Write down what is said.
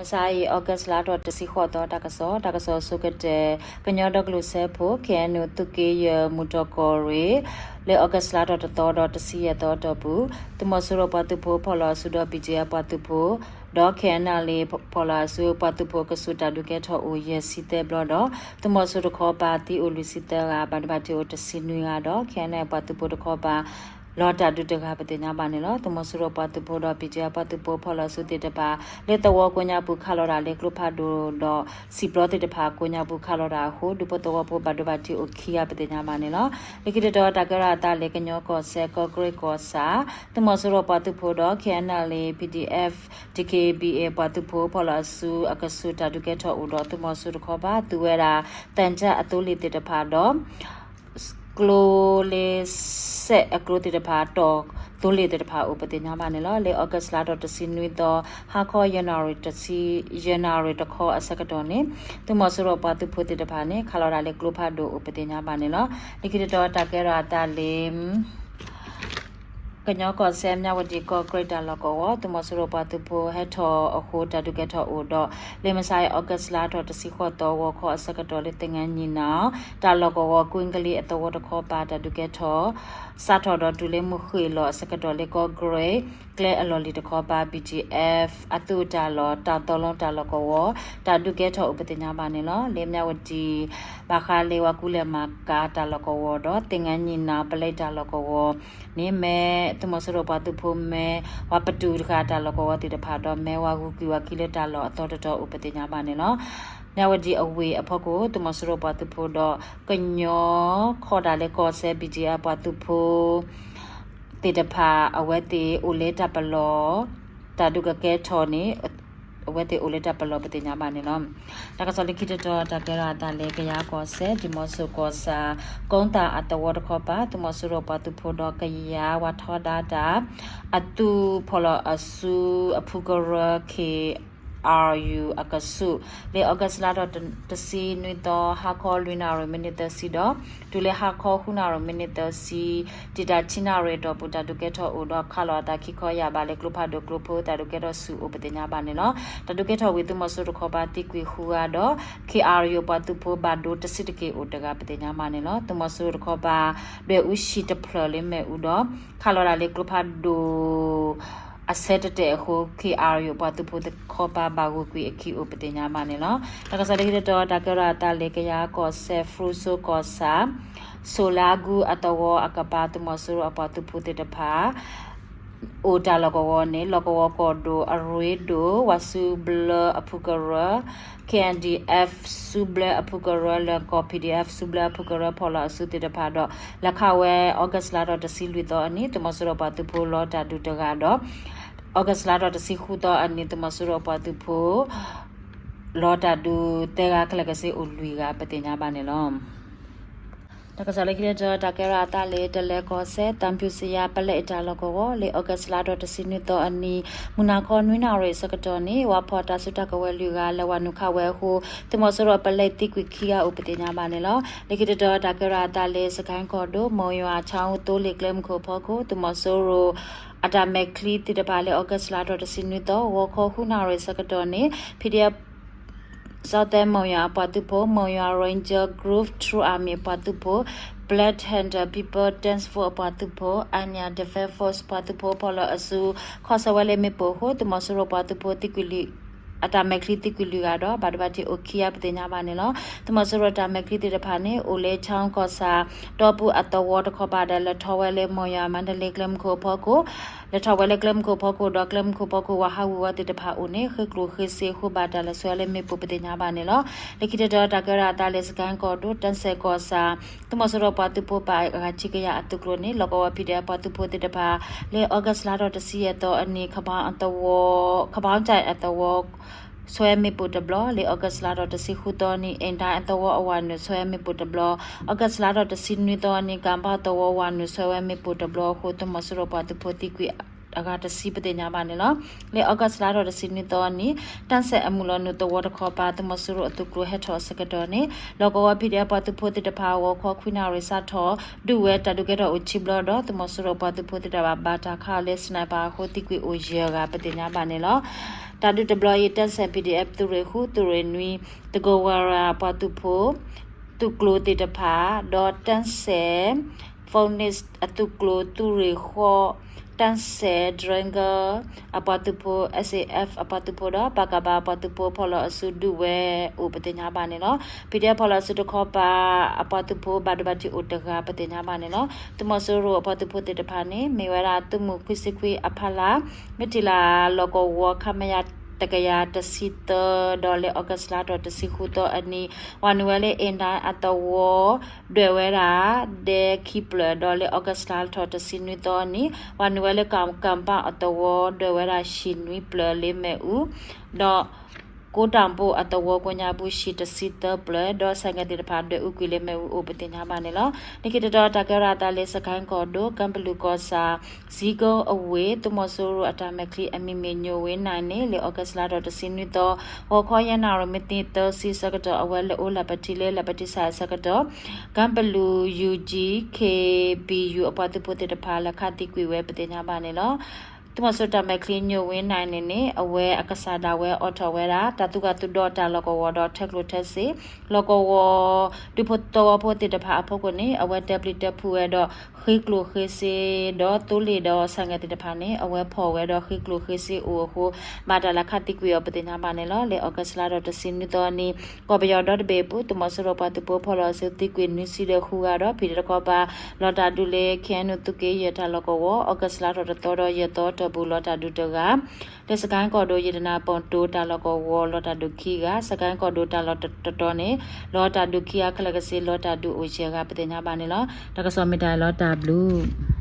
မုၢ်ဆါအံၤ August လါထီၣ်တဆံဃိးသီ တၢ်ကစီၣ်, တၢ်ကစီၣ်အဆိကတၢၢ်, ကညီဒီကလုာ်စၢဖှိၣ် K N O သုးက့ယဲၢ်မုၢ်တြီၢ်ကီၢ်ရ့ၣ် လၢ August လါထီၣ်တသီဒီးတဆံယဲၢ်သီအတီၢ်ပူၤ သုးမီၤစိရိၤပှၤသုးဖိဖီၣ်လီၤအစုဒီး B G F ပှၤသုးဖိ ဒီး K N L A ဖီၣ်လီၤအစုပှၤသုးဖိကစူၤတၢ်ဒုးကဲထီၣ်အိၣ်ယဲၢ်ဆံသၢဘျီဒီး သုးမီၤစိရိၤတခီပၤသံအိၣ်လွံၢ်ဆံသၢဂၤ ဘၣ်ဒိဘၣ်ထံးအိၣ်တဆံနွံဂၤဒီး K N L A ပှၤသုးဖိတခီပၤ လီၤတၢ်ဒုးတဂၤပသ့ၣ်ညါဘၣ်န့ၣ်လီၤ. သုးမီၤစိရိၤပှၤသုးဖိဒီး B G F ပှၤသုးဖိဖီၣ်လီၤအစုသ့ၣ်တဖၣ် လၢသဝီကိးညါပူၤခးလီၤတၢ်လၢကျိဖးဒိၣ်ဒီး စံာ်ပျီသ့ၣ်တဖၣ်ကိးညါပူၤခးလီၤတၢ်အဃိ ဒူဖိသဝီဖိဘၣ်ဒိဘၣ်ထံးအိၣ်ခံဂၤပသ့ၣ်ညါဘၣ်န့ၣ်လီၤ. လၢခံတတီၤတၢ်ကဲထီၣ်အသးလၢကညီကီၢ်စဲၣ် ကီၢ်ကရ့ၣ်ကီၢ်ဆၣ် သုးမီၤစိရိၤပှၤသုးဖိဒီး K N L A P D F D K B A ပှၤသုးဖိဖီၣ်လီၤအစုအကစူၤတၢ်ဒုးကဲထီၣ်အိၣ်ဒီး သုးမီၤစိရိၤတခီပၤသူဝဲဒၣ် သံချပ်အသိလ့ၣ်သ့ၣ်တဖၣ်ဒီး ကျိလ့စဲးအကျိသ့ၣ်တဖၣ် တီၢ်သိလ့ၣ်သ့ၣ်တဖၣ်အိၣ်ပသ့ၣ်ညါဘၣ်န့ၣ်လီၤ. လၢ August လါထီၣ်တဆံနွံသီ ဟါခီယဲၢ်နၣ်ရံၣ် ယဲၢ်နၣ်ရံၣ်တခီအဆၢကတီၢ်န့ၣ် သုးမီၤစိရိၤပှၤသုးဖိသ့ၣ်တဖၣ်န့ၣ် ခးလီၤတၢ်လၢကျိဖးဒိၣ်အိၣ်ပသ့ၣ်ညါဘၣ်န့ၣ်လီၤ. လၢခံတတီၤတၢ်ကဲထီၣ်အသးလၢ ကညီကီၢ်စဲၣ် မၠၣ်ဝတံၣ် ကီၢ်ကရ့ၣ်တၢ်လီၢ်ကဝီၤ သုးမီၤစိရိၤပှၤသုးဖိဟဲထီၣ်အဃိ တၢ်ဒုးကဲထီၣ်အိၣ်ဒီး လၢမုၢ်ဆါအံၤ August လါထီၣ်တဆံဃိးသီ ဂီၤခီအဆၢကတီၢ်လၢသင်္ဃန်းညီနောင် တၢ်လီၢ်ကဝီၤ ကွ့ကလံၤအသဝီတခီပၤ တၢ်ဒုးကဲထီၣ် စးထီၣ်ဒီးတုၤလၢမုၢ်ဃ့ၢ်လီၤအဆၢကတီၢ်လၢကီၢ်ကရ့ၣ် ကျဲအလီၢ်လံၤတခီပၤ B G F အသုးတၢ်လီၢ် တၢ်သီလီတၢ်လီၢ်ကဝီၤ တၢ်ဒုးကဲထီၣ်အိၣ်ပသ့ၣ်ညါဘၣ်န့ၣ်လီၤ. လၢမၠၣ်ဝတံၣ် ဘၣ်ဃးလၢဝၤကူလဲၢ်မၤကၤတၢ်လီၢ်ကဝီၤဒီး သင်္ဃန်းညီနောင် ပလဲတၢ်လီၢ်ကဝီၤ န့ၣ် မ့ၢ်သုးမီၤစိရိၤပှၤသုးဖိမ့ၢ် ဝၤပတုာ်တဂၤတၢ်လီၢ်ကဝီၤသ့ၣ်တဖၣ်ဒီး မ့ၢ်ဝၤဂုၤကွံာ်ဝၤခံလၢတၢ်လီၢ်အသီတတီၤအိၣ်ပသ့ၣ်ညါဘၣ်န့ၣ်လီၤ. မၠၣ်ဝတံၣ်အဝ့ၢ်အဖီခိၣ် သုးမီၤစိရိၤပှၤသုးဖိဒီး ကညီခီၣ်တၢ်လၢကီၢ်စဲၣ် B G F ပှၤသုးဖိ သ့ၣ်တဖၣ် အဝဲသ့ၣ်အိၣ်လၢတၢ်ပလီၢ် တၢ်ဒုးကကဲထီၣ်န့ၣ် အဝဲသ့ၣ်အိၣ်လၢတၢ်ပလီၢ်ပသ့ၣ်ညါဘၣ်န့ၣ်လီၤ. တၢ်ကစီၣ်လၢခံတတီၤ တၢ်ကဲထီၣ်အသးလၢကယၤကီၢ်စဲၣ် ဒံၣ်မီဆိၣ်ကီၢ်ဆၣ် ကိသၣ်အသဝီတခီပၤ သုးမီၤစိရိၤပှၤသုးဖိဒီးကယၤဝၤထီဒါတၢ် အသုးဖီၣ်လီၤအစုအဖုကရၢ K R U အကဆူး လၢ August လါထီၣ်တဆံနွံသီ ဟါခီလွံၢ်နၣ်ရံၣ် မံးနံးသၢဆံဒီး တုၤလၢဟါခီဃုနၣ်ရံၣ် မံးနံးသၢဆံ တံာ်တာ်ဆံနၣ်ရံၣ်အတီၢ်ပူၤ တၢ်ဒုးကဲထီၣ်အိၣ်ဒီး ခးလီၤအသးခံခီယာ်ဘးလၢကျိဖးဒိၣ်ကျိဖိ တၢ်ဒုးကဲထီၣ်ဆူၣ်အိၣ်ပသ့ၣ်ညါဘၣ်န့ၣ်လီၤ. တၢ်ဒုးကဲထီၣ်ဝံၤ သုးမီၤစိရိၤတခီပၤသံကွံာ်ဃုဂၤဒီး K R U ပှၤသုးဖိဘၣ်ဒိတဆံတက့ၢ်အိၣ်တဂၤပသ့ၣ်ညါဘၣ်န့ၣ်လီၤ. သုးမီၤစိရိၤတခီပၤ ဒွဲၣ်အူဟံၣ်တဖျၢၣ်လၢမ့ၣ်အူဒီး ခးလီၤတၢ်လၢကျိဖးဒိၣ် အဆၢတတဲာ်အဃိ K R U ပှၤသုးဖိတခီပၤဘၣ်ဂုၤကွံာ်အခံအိၣ်ပသ့ၣ်ညါဘၣ်န့ၣ်လီၤ. တၢ်ကစီၣ်လၢခံတတီၤ တၢ်ကဲထီၣ်အသးလၢကယၤကီၢ်စဲၣ် ဖရူစိကီၢ်ဆၣ် စိၤလါအကူအသဝီအကပၤ သုးမီၤစိရိၤအပှၤသုးဖိသ့ၣ်တဖၣ် အိၣ်တၢ်လီၢ်ကဝီၤန့ၣ် လီၢ်ကဝီၤကီၢ်ဒိၣ် အရ့ဒိၣ် ဝၤစုဘျၢအဖုကရၢ K N D F စုဘျၢအဖုကရၢ လၢကီၢ် P D F စုဘျၢအဖုကရၢ ဖီၣ်လီၤအစုသ့ၣ်တဖၣ်ဒီး လဲၤခးဝဲ August လါထီၣ်တဆံလွံၢ်သီအနံၤ သုးမီၤစိရိၤပှၤသုးဖိလီၤတၢ်ဒုးတဂၤဒီး August လါထီၣ်တဆံဃုသီအနံၤ သုးမီၤစိရိၤပှၤသုးဖိ လီၤတၢ်ဒုးသၢဂၤ ခဲလၢာ်ခဲဆ့အိၣ်လွံၢ်ဂၤ ပသ့ၣ်ညါဘၣ်န့ၣ်လီၤ. တၢ်ကစီၣ်လၢခံတတီၤ တၢ်ကဲထီၣ်အသးလၢ တလဲၤကီၢ်စဲၣ် သံဖြူဇရပ် ပလဲအတၢ်လီၢ်ကဝီၤ လၢ August လါထီၣ်တဆံနွံသီအနံၤ မုၢ်နၤခီနွံနၣ်ရံၣ်အဆၢကတီၢ်န့ၣ် ဝၤဖီၣ်တၢ်စုတၢ်ကဝဲၤလွံၢ်ဂၤ လဲၤဝၤနုာ်ခးဝဲအဃိ သုးမီၤစိရိၤပလဲသံကွံာ်ခံဂၤအိၣ်ပသ့ၣ်ညါဘၣ်န့ၣ်လီၤ. လၢခံတတီၤ တၢ်ကဲထီၣ်အသးလၢ စကဲၣ်ကီၢ်ဒိၣ် မိၢ်ယွၤ ချောင်းဦး သိလ့ၣ်ကျဲမုၢ်ခိၣ်အဖီခိၣ် သုးမီၤစိရိၤ အတၢ်မဲာ်ချံသ့ၣ်တဖၣ်လၢ August လါထီၣ်တဆံနွံသီ ဂီၤခီဃုနၣ်ရံၣ်အဆၢကတီၢ်န့ၣ် P D F Southern မိၢ်ယွၤအပှၤသုးဖိ မိၢ်ယွၤ Ranger Group True Army အပှၤသုးဖိ Black Panther People Defense Force အပှၤသုးဖိ Anyan Defense Force ပှၤသုးဖိ ဖီၣ်လီၤအစု ခီၣ်ဆၢဝဲလၢမ့ၣ်ပိၢ်အဃိ သုးမီၤစိရိၤပှၤသုးဖိသံကွံာ်လွံၢ် အတၢ်မဲာ်ချံသံကွံာ်လွံၢ်ဂၤဒီး ဘၣ်ဒိဘၣ်ထံးအိၣ်ခံဂၤပသ့ၣ်ညါဘၣ်န့ၣ်လီၤ. သုးမီၤစိရိၤတၢ်မဲာ်ချံသ့ၣ်တဖၣ်န့ၣ် အိၣ်လၢ ချောင်း ကီၢ်ဆၣ် တီပူၤအသဝီတခီပၤဒီး လဲၤထီၣ်ဝဲလၢ မိၢ်ယွၤ မါဒလ့ကျဲမုၢ်ခိၣ်အဖီခိၣ် လဲၤထီၣ်ဝဲလၢကျဲမုၢ်ခိၣ်ဖီခိၣ်ဒီး ကျဲမုၢ်ခိၣ်ဖီခိၣ်ဝၤဟးဂူာ်ဝဲသ့ၣ်တဖၣ်အိၣ်န့ၣ် ဃ့ကျိၣ်ဃ့စ့အဃိ ဘၣ်တၢ်လဲၤဆှၢလၢမ့ၣ်ပိၢ်ပသ့ၣ်ညါဘၣ်န့ၣ်လီၤ. လၢခံတတီၤ တၢ်ကဲထီၣ်အသးလၢ စကဲၣ်ကီၢ်ဒိၣ် တၢ်စဲးကီၢ်ဆၣ် သုးမီၤစိရိၤပှၤသုးဖိပာ်အဂၤခံကယၤအသုးကျိၤန့ၣ် လီၢ်ကဝီၤ P D F ပှၤသုးဖိသ့ၣ်တဖၣ် လၢ August လါထီၣ်တဆံယဲၢ်သီအနံၤ ခဘီအသဝီ ခဘီကၠၣ်အသဝီ ဆှၢမ့ၣ်ပိၢ်တဘျီ လၢ August လါထီၣ်တဆံဃုသီအနံၤ အ့ၣ်ဒါအသဝီအဝၤနုာ်ဆှၢဝဲမ့ၣ်ပိၢ်တဘျီ August လါထီၣ်တဆံနွံသီအနံၤ ကၣ်ဘၣ်သဝီဝၤနုာ်ဆှၢဝဲမ့ၣ်ပိၢ်တဘျီအဃိ သုးမီၤစိရိၤပှၤသုးဖိသံကွံာ် အဂၤတဆံပသ့ၣ်ညါဘၣ်န့ၣ်လီၤ. လၢ August လါထီၣ်တဆံနွံသီအနံၤ တၢ်စဲးအမုၢ်လီၤနုာ်သဝီတခီပၤ သုးမီၤစိရိၤအသုးကျိၤဟဲထီၣ်အဆၢကတီၢ်န့ၣ် လီၢ်ကဝီၤ P D F ပှၤသုးဖိသ့ၣ်တဖၣ်အဂီၤခီခွံနၣ်ရံၣ်စးထီၣ် ဒုးဝဲတၢ်ဒုးကဲထီၣ်အိၣ်ခံဘျီဒီး သုးမီၤစိရိၤပှၤသုးဖိသ့ၣ်တဖၣ်ဘၣ်တၢ်ခးအီၤလၢ sniper အဃိသံကွံာ်အိၣ်ယဲၢ်ဂၤပသ့ၣ်ညါဘၣ်န့ၣ်လီၤ. တၢ်ဒုးတဘျီအံၤ တၢ်စဲး P D F သုးရ့ၣ်ဃု သုးရ့ၣ်နွံ တကဝၤရၤပှၤသုးဖိ သုးကျိၤသ့ၣ်တဖၣ် ဒီးတၢ်စဲး Phoenix အသုးကျိၤ သုးရ့ၣ်ဃိး တၢ်စဲး Dranger အပှၤသုးဖိ S A F အပှၤသုးဖိဒီး ပကဖ အပှၤသုးဖိဖီၣ်လီၤအစုဒုးဝဲအိၣ်ပသ့ၣ်ညါဘၣ်န့ၣ်လီၤ. P D F ဖီၣ်လီၤအစုတခီပၤ အပှၤသုးဖိဘၣ်ဒိဘၣ်ထံးအိၣ်တဂၤပသ့ၣ်ညါဘၣ်န့ၣ်လီၤ. သုးမီၤစိရိၤအပှၤသုးဖိသ့ၣ်တဖၣ်န့ၣ် မ့ၢ်ဝဲဒၣ်သုးမုၢ်ခွံဆံခွံအဖီလာ် မ့ၢ်ထံၣ်လၢလီၢ်ကဝီၤ ခမရ တကယၤတဆံသၢ ဒီးလၢ August လါထီၣ်တဆံဃုသီအနံၤ ဝၤနုာ်ဝဲလၢ အ့ၣ်နါအသဝီ ဒွဲၣ်ဝဲဒၣ် ဒဲခံဖျၢၣ် ဒီးလၢ August လါထီၣ်တဆံနွံသီအနံၤ ဝၤနုာ်ဝဲလၢ ကၣ်ပၣ်အသဝီ ဒွဲၣ်ဝဲဒၣ်ဟံၣ်နွံဖျၢၣ်လၢမ့ၣ်အူ ဒီး ကိးတၢ်ဘိၣ်အသဝီကိးညါပူၤ ဟံၣ်တဆံသၢဖျၢၣ် ဒီး ဆိုင်ကယ် သ့ၣ်တဖၣ်ဒွဲၣ်အူကွံာ်လၢမ့ၣ်အူအိၣ်ပသ့ၣ်ညါဘၣ်န့ၣ်လီၤ. လၢခံတတီၤတၢ်ကဲထီၣ်အသးလၢ စကဲၣ်ကီၢ်ဒိၣ် ကၣ်ပလူၤကီၢ်ဆၣ် စံကိအဝ့ၢ် သုးမီၤစိရိၤအတၢ်မဲာ်ချံအမံၤမ့ၢ်ညိၣ်ဝ့နၣ်န့ၣ် လၢ August လါထီၣ်တဆံနွံသီ ဂီၤခီယဲၢ်နၣ်ရံၣ်မံးနံးသၢဆံအဆၢကတီၢ် အဝဲလဲၤအိၣ်လၢပထံလၢလၢပထံဆၣ်အဆၢကတီၢ် ကၣ်ပလူၤ U G K B U အပှၤသုးဖိသ့ၣ်တဖၣ် လဲၤခးသံကွံာ်ဝဲပသ့ၣ်ညါဘၣ်န့ၣ်လီၤ. သုးမီၤစိရိၤတၢ်မဲာ်ချံညိၣ်ဝ့နၣ်န့ၣ်န့ၣ် အဝဲအကစၢ်ဒၣ်ဝဲအိးထီၣ်ဝဲဒၣ် တၢ်သူၣ်ကၢ်သူၣ်ဒီးတၢ်လီၢ်ကဝီၤဒီးထဲကျိၣ်ထဲစ့ လီၢ်ကဝီၤ ဒူဖိသဝီဖိသ့ၣ်တဖၣ်အဖီခိၣ်န့ၣ် အဝဲတဲပျံၤတဲဖုးဝဲဒီး ဃ့ကျိၣ်ဃ့စ့ ဒီးသိလ့ၣ်ဒီး ဆိုင်ကယ် သ့ၣ်တဖၣ်န့ၣ် အဝဲဖီၣ်ဝဲဒီးဃ့ကျိၣ်ဃ့စ့အိၣ်အဃိ ဘၣ်တၢ်လဲၤခးသံကွံာ်အီၤပသ့ၣ်ညါဘၣ်န့ၣ်လီၤ. လၢ August လါထီၣ်တဆံနွံသီအနံၤ ကီၢ်ပယီၤဒီတဘ့ၣ်အပူၤ သုးမီၤစိရိၤပှၤသုးဖိဖီၣ်လီၤအစုသံကွံာ်နွံဆံဒီးဃုဂၤဒီး ဖံးတခီပၤ လီၤတၢ်ဒုးလၢ K N U သုးက့ယဲၢ်တၢ်လီၢ်ကဝီၤ August လါထီၣ်တသီဒီးယဲၢ်သီတီၢ်ပူၤ လီၤတၢ်ဒုးတဂၤ လၢစကဲၣ်ကီၢ်ဒိၣ် ယတနၢ်ပီၣ်တိၤတၢ်လီၢ်ကဝီၤ လီၤတၢ်ဒုးခံဂၤ စကဲၣ်ကီၢ်ဒိၣ်တၢ်လီၢ်တတီၤန့ၣ် လီၤတၢ်ဒုးခံဂၤခဲလၢာ်ကဆ့ လီၤတၢ်ဒုးအိၣ်ယဲၢ်ဂၤပသ့ၣ်ညါဘၣ်န့ၣ်လီၤ. တၢ်ကစီၣ်မ့ၢ်တၢ်အံၤလီၤ တၢ်ဘျုး